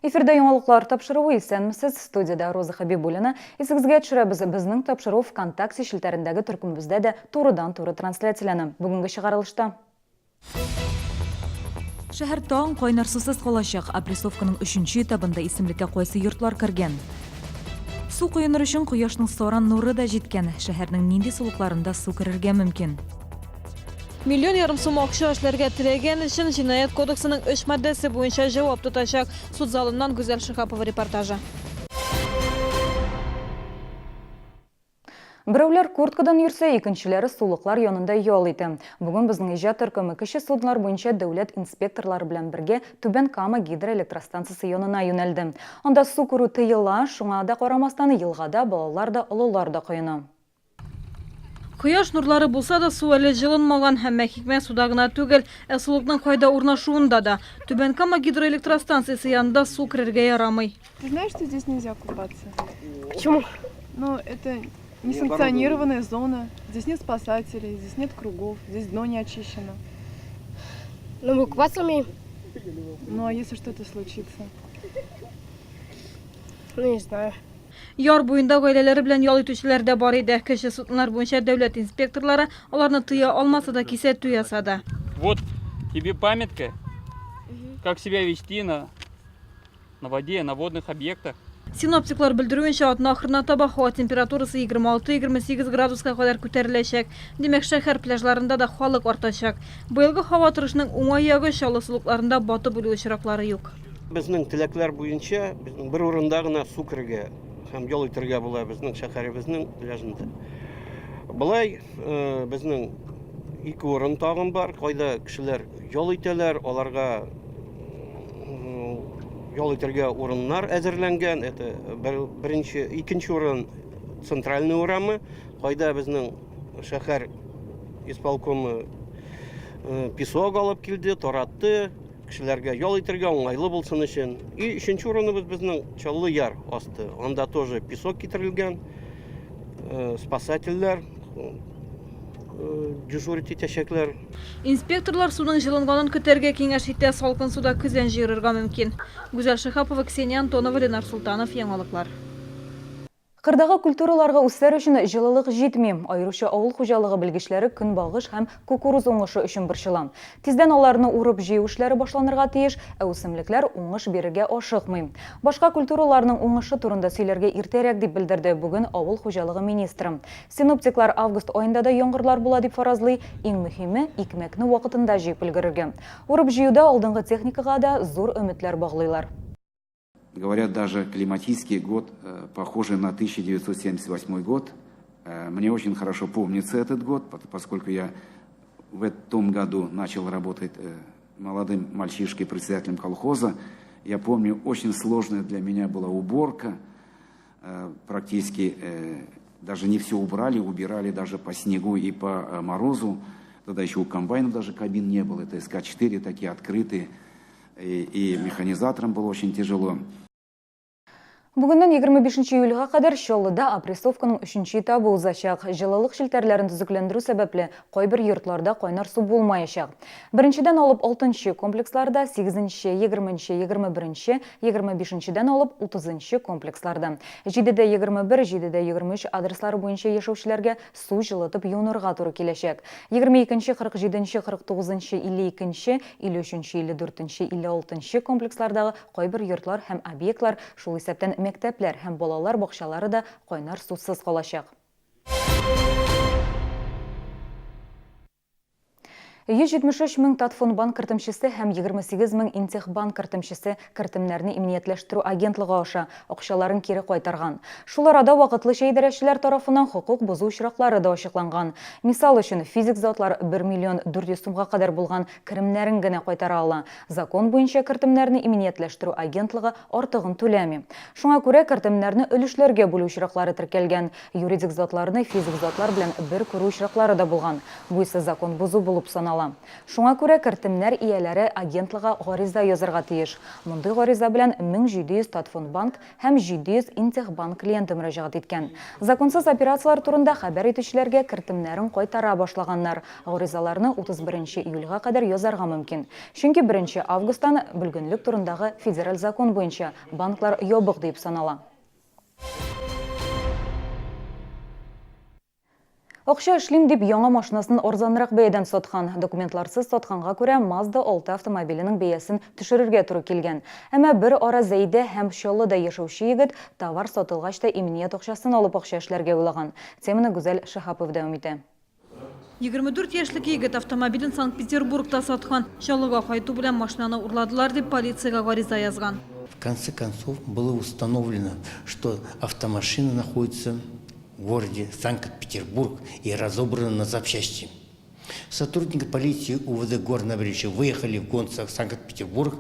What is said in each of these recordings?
Эфирда яңалыклар тапшыруы исәнмесез, студиядә Роза Хәбибуллина. Исегезгә төшерәбез, безнең тапшыру ВКонтакте челтәрендәге төркемебездә дә турыдан-туры трансляцияләнә. Бүгенге чыгарылышта. Шәһәр тагын кайнар сусыз калачак. Опрессовканың өченче этабында исемлеккә кайсы йортлар кергән? Су коеныр өчен кояшның саран нуры да җиткән. Шәһәрнең нинди сулыкларында су керергә мөмкин? Миллион ярым сум акча эшләргә теләгән өчен Җинаять кодексының өч маддәсе буенча җавап тотачак. Суд залыннан Гүзәл Шиһапова репортажы. Берәүләр курткадан йөрсә, икенчеләре сулыклар янында ял итә. Бүген безнең иҗат төркеме кече суднолар буенча дәүләт инспекторлары белән бергә Түбән Кама гидроэлектростанциясе янына юнәлде. Анда су керү тыела, шуңа да карамастан, елгада балалар да, олылар да коена. Кояш нурлары булса да, су әле җылынмаган. Әмма хикмәт суда гына түгел, ә сулыкның кайда урнашуында да. Түбән Кама гидроэлектростанциясе янында су керергә ярамый. Ты знаешь, что здесь нельзя купаться? Почему? Ну, это несанкционированная зона. Здесь нет спасателей, здесь нет кругов, здесь дно не очищено. Ну, мы купаться умеем. Ну, а если что-то случится? Ну, не знаю. Яр буенда гаиләләре белән ял итүчеләр дә бар иде. Кече суднолар буенча дәүләт инспекторлары аларны тыя алмаса да, кисәтү ясады. Вот тебе памятка, как себя вести на, на воде, на водных объектах. Синоптиклар белдерүенчә, атна ахырына таба һава температурасы 26-28 градуска кадәр күтәреләчәк. Димәк, шәһәр пляжларында да халык артачак. Быелгы һава торышының уңай ягы, Чаллы сулыкларында батып үлү очраклары юк. Безнең теләкләр буенча, безнең бер урында гына су керергә һәм ял итәргә була безнең шәһәребезнең пляжында. Болай э, безнең ике урын тагын бар, кайда кешеләр ял итәләр, аларга ял итәргә урыннар әзерләнгән. Это беренче, икенче урын центральный урамы, кайда безнең шәһәр исполкомы э, песок алып килде, таратты. Кешеләргә ял итәргә уңайлы булсын өчен. И өченче урыныбыз безнең Чаллы яр асты. Анда тоже песок китерелгән. Э, спасательләр э, дежурить итәчәкләр. Инспекторлар суның җылынганын көтәргә киңәш итә, салкын суда көзән җыерырга мөмкин. Гүзәл Шиһапова, Ксения Антонова, Ленар Солтанов, Яңалыклар. Кырдагы культураларга үсәр өчен җылылык җитми. Аеруча авыл хуҗалыгы белгечләре көнбагыш һәм кукуруз уңышы өчен борчыла. Тиздән аларны урып-җыю эшләре башланырга тиеш, ә үсемлекләр уңыш бирергә ашыкмый. Башка культураларның уңышы турында сөйләргә иртәрәк, дип белдерде бүген авыл хуҗалыгы министры. Синоптиклар август аенда да яңгырлар була дип фаразлый. Иң мөһиме, икмәкне вакытында җыеп өлгерергә. Урып-җыюда алдынгы техникага да зур өметләр баглыйлар. Говорят, даже климатический год, э, похожий на 1978 год. Э, мне очень хорошо помнится этот год, поскольку я в этом году начал работать э, молодым мальчишкой, председателем колхоза. Я помню, очень сложная для меня была уборка. Практически даже не все убрали, убирали даже по снегу и по морозу. Тогда еще у комбайнов даже кабин не было. Это СК-4 такие открытые. И, и механизаторам было очень тяжело. Бүгеннән 25 июльгә кадәр Чаллыда опрессовканың өченче этабы узачак. Җылылык челтәрләрен төзекләндерү сәбәпле, кайбер йортларда кайнар су булмаячак. Беренчедән алып алтынчы комплексларда, сигезенче, егерменче, 21нче, 25нчедән алып утызынчы комплексларда. Җидедә 21, җидедә 23 адреслары буенча яшәүчеләргә су җылытып юынырга туры киләчәк. 22 нче, 47 нче, 49 нчы, 52 нче, 53 нче, 54 нче, 56 нчы комплекслардагы кайбер йортлар һәм объектлар, шул исәптән мәктәпләр һәм балалар бакчалары да кайнар сусыз калачак. 173 мең Татфондбанк кертемчесе һәм 28 мең Интехбанк кертемчесе кертемнәрне иминиятләштерү агентлыгы аша акчаларын кире кайтарган. Шул арада вакытлыча идарәчеләр тарафыннан хокук бозу очраклары да ачыкланган. Мисал өчен, физик затлар 1 миллион 400 сумга кадәр булган керемнәрен генә кайтара ала. Закон буенча кертемнәрне иминиятләштерү агентлыгы артыгын түләми. Шуңа күрә кертемнәрне өлешләргә бүлү очраклары теркәлгән. Юридик затларны физик затлар белән бер күрү очраклары да булган. Бу исә закон бозу булып санала. санала. Шуңа күрә кертемнәр ияләре агентлыга гариза язарга тиеш. Мондый гариза белән 1700 Татфондбанк һәм 700 Интехбанк клиенты мөрәҗәгать иткән. Законсыз операцияләр турында хәбәр итүчеләргә кертемнәрен кайтара башлаганнар. Гаризаларны 31 нче июльгә кадәр язарга мөмкин. Чөнки беренче августтан бөлгенлек турындагы федераль закон буенча банклар ябык диеп санала. Акча эшлим дип яңа машинасын арзанрак бәядән саткан. Документларсыз сатканга күрә Mazda 6 автомобиленең бәясен төшерергә туры килгән. Әмма бер ара Зәйдә һәм Чаллыда яшәүче егет товар сатылгач та иминият акчасын алып акча эшләргә уйлаган. Теманы Гүзәл Шиһапова дәвам итә. 24 яшьлек егет автомобилен Санкт-Петербургта саткан. Чаллыга кайту белән машинаны урладылар дип полициягә гариза язган. В конце концов было установлено, что автомашина находится в городе Санкт-Петербург и разобрана на запчасти. Сотрудники полиции УВД города Набережных выехали в город Санкт-Петербург,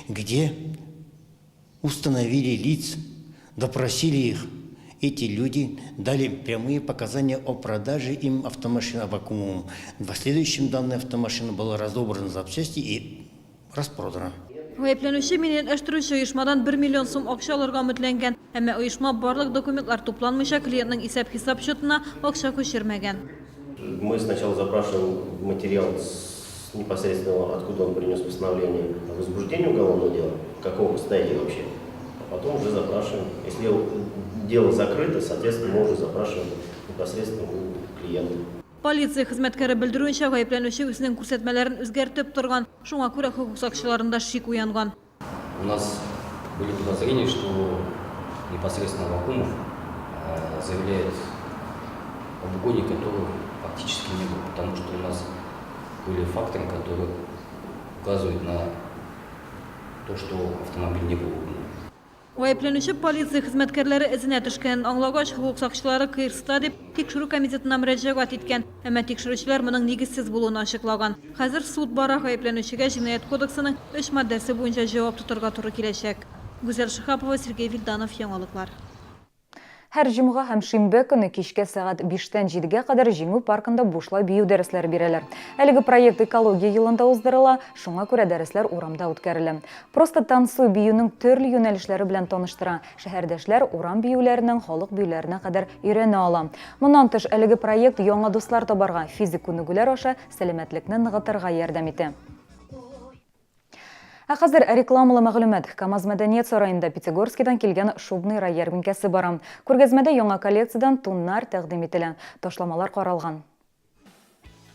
где установили лиц, допросили их. Эти люди дали прямые показания о продаже им автомашины Аввакумовым. В последующем данная автомашина была разобрана на запчасти и распродана. Гаепләнүче миллиятьләштерүче оешмадан бер миллион сум акча алырга өметләнгән. Әмма оешма барлык документлар тупланмыйча клиентның исәп-хисап счетына акча күчермәгән. Мы сначала запрашиваем материал с непосредственно, откуда он принес постановление о возбуждении уголовного дела, в каком стадии вообще. А потом уже запрашиваем. Если дело закрыто, соответственно, мы уже запрашиваем непосредственно у клиента. Полиция хезмәткәре белдерүенчә, гаепләнүче үзенең күрсәтмәләрен үзгәртеп торган. Шуңа күрә хокук сакчыларында шик уянган. У нас были подозрения, что непосредственно Аввакумов заявляет об угоне, которого фактически не было, потому что у нас были факторы, которые указывают на то, что автомобиль не был угнан. Гаепләнүче полиция хезмәткәрләре эзенә төшкәнен аңлагач, хокук сакчылары кыерсыта дип, Тикшерү комитетына мөрәҗәгать иткән. Әмма тикшерүчеләр моның нигезсез булуын ачыклаган. Хәзер суд бара, гаепләнүчегә Җинаять кодексының өч маддәсе буенча җавап тотарга туры киләчәк. Гүзәл Шиһапова, Сергей Вильданов, Яңалыклар. Һәр җомга һәм шимбә көне кичке сәгать биштән җидегә кадәр Җиңү паркында бушлай бию дәресләре бирәләр. Әлеге проект Экология елында уздырыла, шуңа күрә дәресләр урамда үткәрелә. Просто танцуй биюнең төрле юнәлешләре белән таныштыра. Шәһәрдәшләр урам биюләреннән халык биюләренә кадәр өйрәнә ала. Моннан тыш, әлеге проект яңа дуслар табарга, физик күнегүләр аша сәламәтлекне ныгытырга ярдәм итә. Ә хәзер рекламалы мәгълүмат. КАМАЗ мәдәният сараенда Пятигорскидан килгән Шубный рай ярминкәсе бара. Күргәзмәдә яңа коллекциядән туннар тәкъдим ителә. Ташламалар каралган.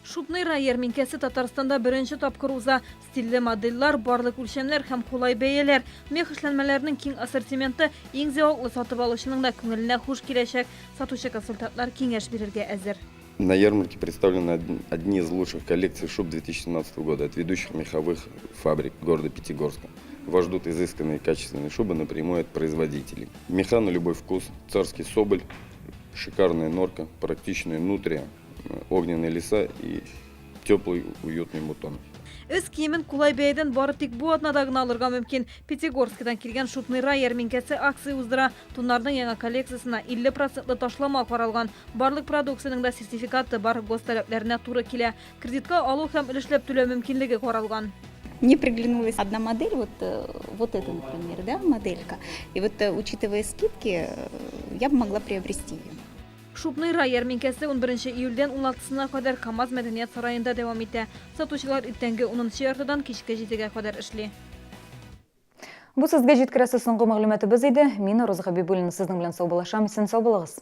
Шубный рай ярминкәсе Татарстанда беренче тапкыр уза. Стильле модельләр, барлык үлчәмнәр һәм кулай бәяләр. Мех эшләнмәләренең киң ассортименты иң зәвыклы сатып алучының да күңеленә хуш киләчәк. Сатучы-консультантлар киңәш бирергә әзер. На ярмарке представлены одни из лучших коллекций шуб 2017 года от ведущих меховых фабрик города Пятигорска. Вас ждут изысканные качественные шубы напрямую от производителей. Меха на любой вкус, царский соболь, шикарная норка, практичная нутрия, огненные леса и теплый уютный мутон. Өс киемен кулай бәядән бары тик бу атнада гына алырга мөмкин. Пятигорскидан килгән Шубный рай ярминкәсе акция уздыра. Туннарның яңа коллекциясенә 50 процентлы ташлама каралган. Барлык продукциянең дә сертификаты бар, госталәпләренә туры килә. Кредитка алу һәм өлешләп түләү мөмкинлеге каралган. Мне приглянулась одна модель, вот, э, вот эта, например, да, моделька. И вот, э, учитывая скидки, э, я бы могла приобрести ее. Шубный рай ярминкәсе 11 июльдән 16-сына кадәр КАМАЗ мәдәният сараенда дәвам итә. Сатучылар иртәнге 10 яртыдан кичке 7-гә кадәр эшли. Бу сезгә җиткерәсе соңгы мәгълүматыбыз иде. Мин, Роза Хәбибуллина, сезнең белән саубуллашам. Исән-сау булыгыз.